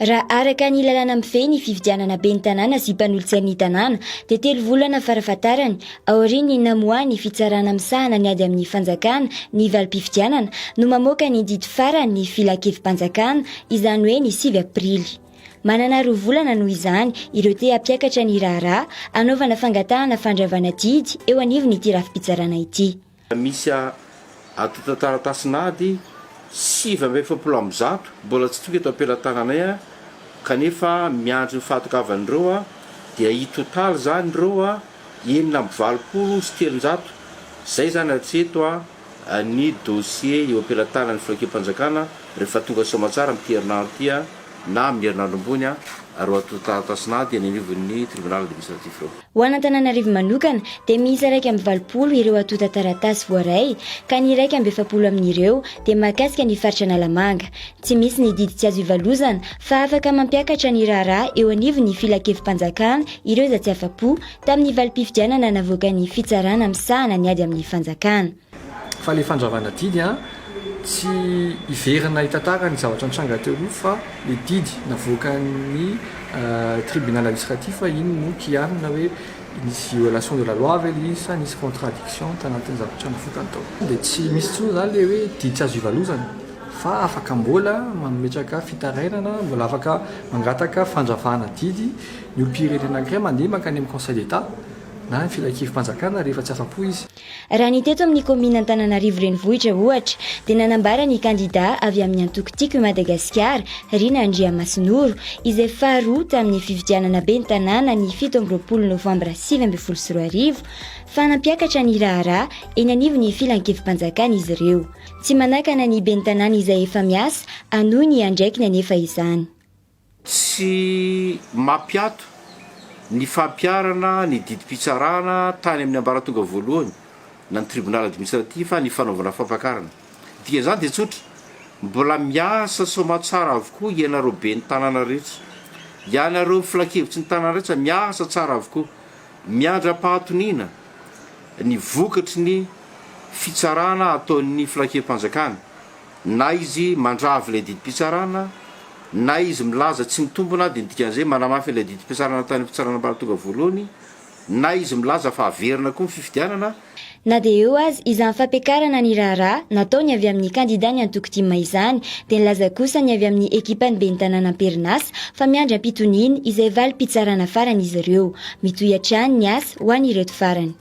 Raha araka ny lalàna mifehy ny fifidianana ben'ny tanàna sy mpanolotsain'ny tanàna dia telo volana farafahatarany aorian'ny namoahan'ny fitsarana misahana ny ady amin'ny fanjakana ny valim-pifidianana no mamoaka ny didy farany ny filankevi-panjakana, izany hoe ny 9 aprily. Manana roa volana noho izany ireo te hampiakatra ny raharaha hanaovana fangatahana fandravana didy eo anivon'ity rafi-pitsarana ity. Misy antontan-taratasin'ady 149 mbola tsy tonga eto am-pelatananay kanefa miandry ny fahatongavan'ireo dia hitotaly izany ireo 386 izay izany hatreto ny dossier eo am-pelatanan'ny filankevi-panjakana rehefa tonga soamatsara amin'ity herinandro ity na amin'ny herinandro ambony ireo antontan-taratasin'ady eny anivon'ny tribunal administratif ireo. Ho an'Antananarivo manokana dia miisa 81 ireo antontan-taratasy voaray ka ny 41 amin'ireo dia mahakasika ny faritra Analamanga. Tsy misy ny didy tsy azo ivalozana fa afaka mampiakatra ny raharaha eo anivon'ny filankevi-panjakana ireo izay tsy afa-po tamin'ny valim-pifidianana navoakan'ny fitsarana misahana ny ady amin'ny fanjakana. Fa le fandravana didy an, tsy hiverina hitantara ny zavatra nitranga teo aloha fa le didy navoakan'ny tribunal administratif iny no kianina hoe nisy violation de la loi ve le izy sa nisy contradiction tanatin'ny zavatra navoakany tao. Dia tsy misy intsony izany le hoe didy tsy azo ivalozana fa afaka mbola mametraka fitarainana, mbola afaka mangataka fandravana didy ny olom-pirenena anankiray mandeha mankany amin'ny conseil d'Etat na ny filankevi-panjakana rehefa tsy afa-po izy. Raha ny teto amin'ny kaominina Antananarivo Renivohitra, ohatra, dia nanambara ny kandidà avy amin'ny antoko Tiako i Madagasikara, Rina Andriamasinoro, izay faharoa tamin'ny fifidianana ben'ny tanàna ny 27 novambra 2019, fa nampiakatra ny raharaha eny anivon'ny filankevi-panjakana izy ireo. Tsy manakana ny ben'ny tanàna izay efa miasa hanohy ny andraikiny anefa izany. Tsy mampiato ny fampiharana ny didim-pitsarana tany amin'ny ambaratonga voalohany na ny tribunal administratif ny fanaovana fampakarana. Ny dikan'izany dia tsotra, mbola miasa soamatsara avokoa ianareo ben'ny tanàna rehetra, ianareo filankevitry ny tanàna rehetra miasa tsara avokoa, miandry am-pahatoniana ny vokatry ny fitsarana ataon'ny filankevi-panjakana. Na izy mandravy ilay didim-pitsarana, na izy milaza tsy mitombina, dia ny dikan'izay manamafy ilay didim-pitsarana tany amin'ny fitsarana ambaratonga voalohany, na izy milaza fa averina koa ny fifidianana. Na dia eo aza izany fampiakarana ny raharaha nataony avy amin'ny kandida ny antoko tim izany, dia nilaza kosa ny avy amin'ny ekipan'ny ben'ny tanàna am-perinasa fa miandry am-pitoniana izay valim-pitsarana farany izy ireo. Mitohy hatrany ny asa ho an'ireto farany.